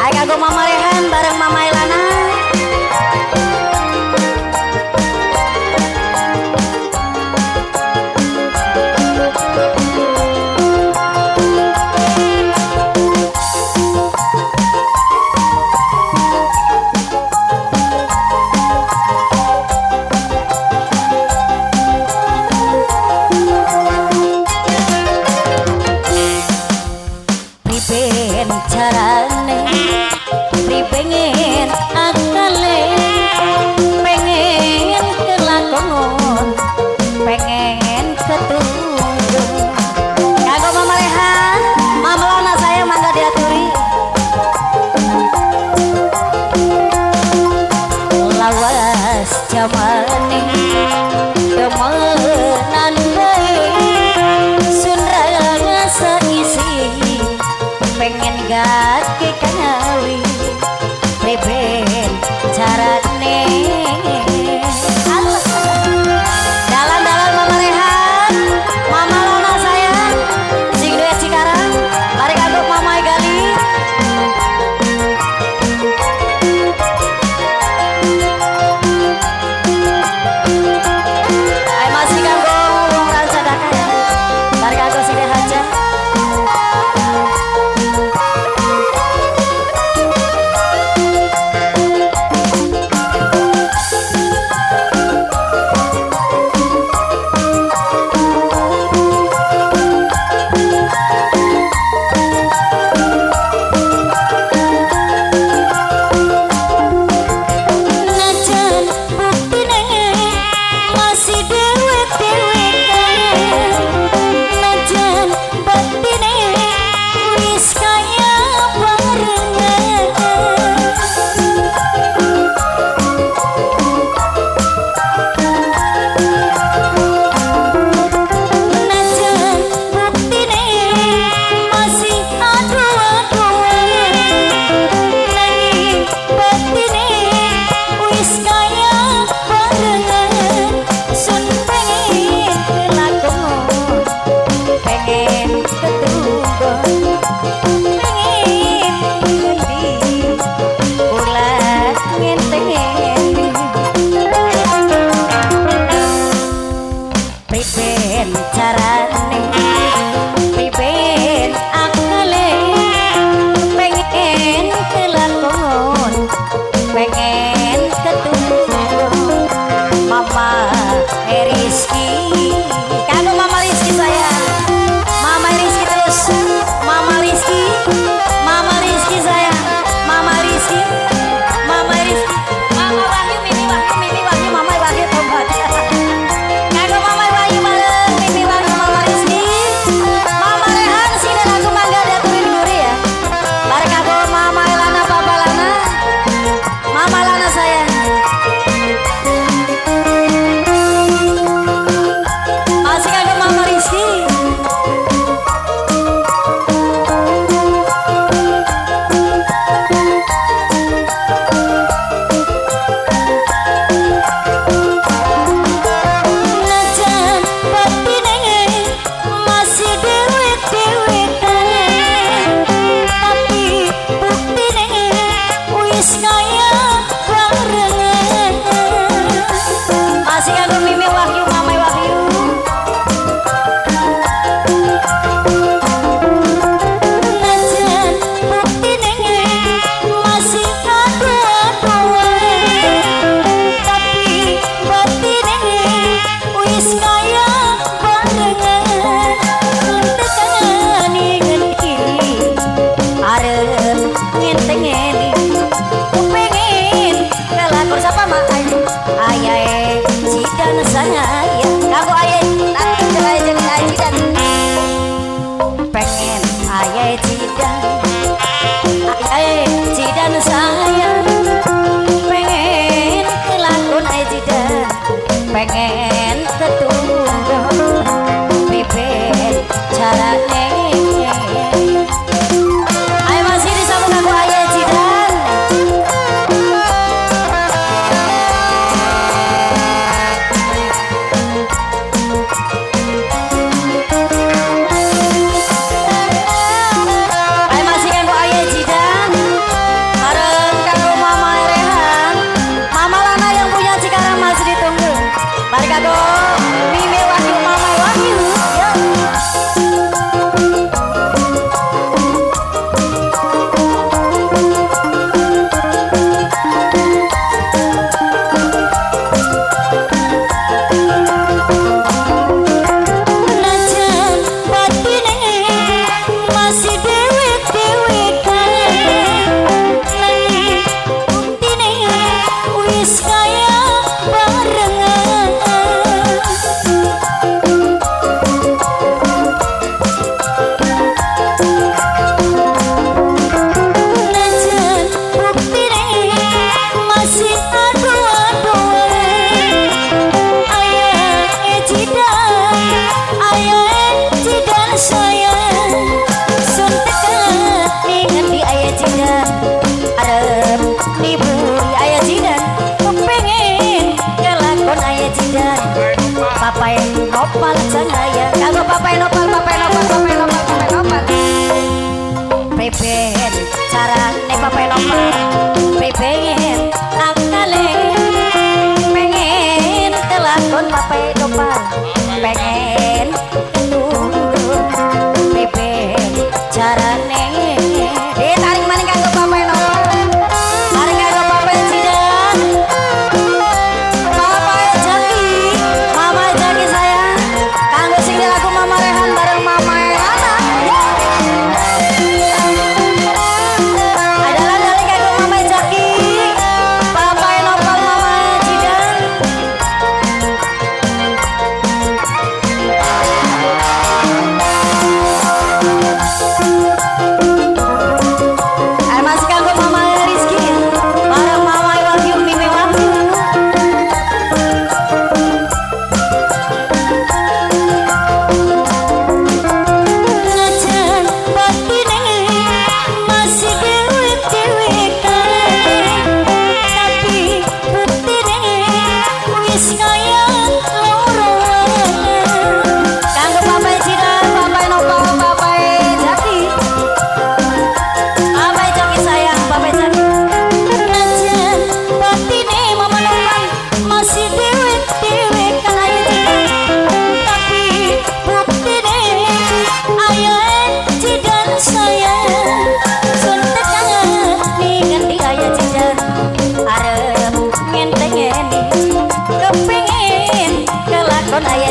Ayo kanggo Mama Rehan bareng Mama Elana. Priben carane, pripengen akale, pengen kelakon, pengen ketunggu. Kanggo Mama Rehan, Mama Lana saya mangga diaturi. Lawas jamane demenan bae, sun rasa isi pengen gake kawin. Priben carane. Dalan-dalan Mama Rehan, Mama Lona saya sing duwe Cikarang, mari kanggo Mama Gali. Ayo masih kanggo wong Ransadaka ya. Mari kanggo sing haja. Najan buktine masih dewek-dewekan, najan batine wis kaya barengan. Najan buktine masih adu-aduan, nanging batine wis kaya barengan. Sun pengen kelakon, pengen ketunggon, pengen ngendi kula ngenteni. Priben carane, priben akale, pengen kelakon, pengen ketunggon. Mama Rizky, kanggo Mama Rizky saya, Mama Rizky terus, Mama Rizky, Mama Rizky saya, Mama Rizky, Mama Rizky, Mama Wahyu, Mimi Wahyu, Mimi Wahyu, Mama Wahyu tobat. Kanggo Mama Wahyu bareng Mimi Wahyu, Mama Rizky, Mama Rehan sing dan aku mangga diaturin guri ya. Bareng kanggo Mama Elana, Papa Lana, Mama Lana saya. Masih kanggo Mama Rizky. Najan batine masih dewek-dewekan, tapi buktine wis kaya barengan. Masih kanggo Mimi Wahyu, Mama Wahyu. Najan buktine masih adu-aduan, tapi batine wis kaya barengan. Tekani ngendi arep ngenteni. Preben carane Papa Nopal, preben akale, pengen kelakon Papa Nopal, pengen tunggu preben carane. Ditarik maning kanggo Papa Nopal, tarik kanggo Papa Jidan, Papa Jaki, Mama Jaki sayang, kanggo sing lagu Mama Rehan bareng Mama Erana. Adalah dari kanggo Mama Jaki, Papa Nopal, Mama Jidan. Ayo masih kanggo Mama Rizky bareng Mama Wahyu Mimi Wahyu. Najan batine masih dewek-dewekan, tapi buktine wis kaya loro. Kanggo Papa Jidan, Papa Nopal, Papa Jaki, Papa Jaki sayang, Papa Jaki. Najan batine Mama Nopal masih dewek-dewekan, ayo Jidan, tapi buktine ayo Jidan sayang, sun tekan nganti ayo Jidan arep ngentengeni, kepengin kelakon ayo.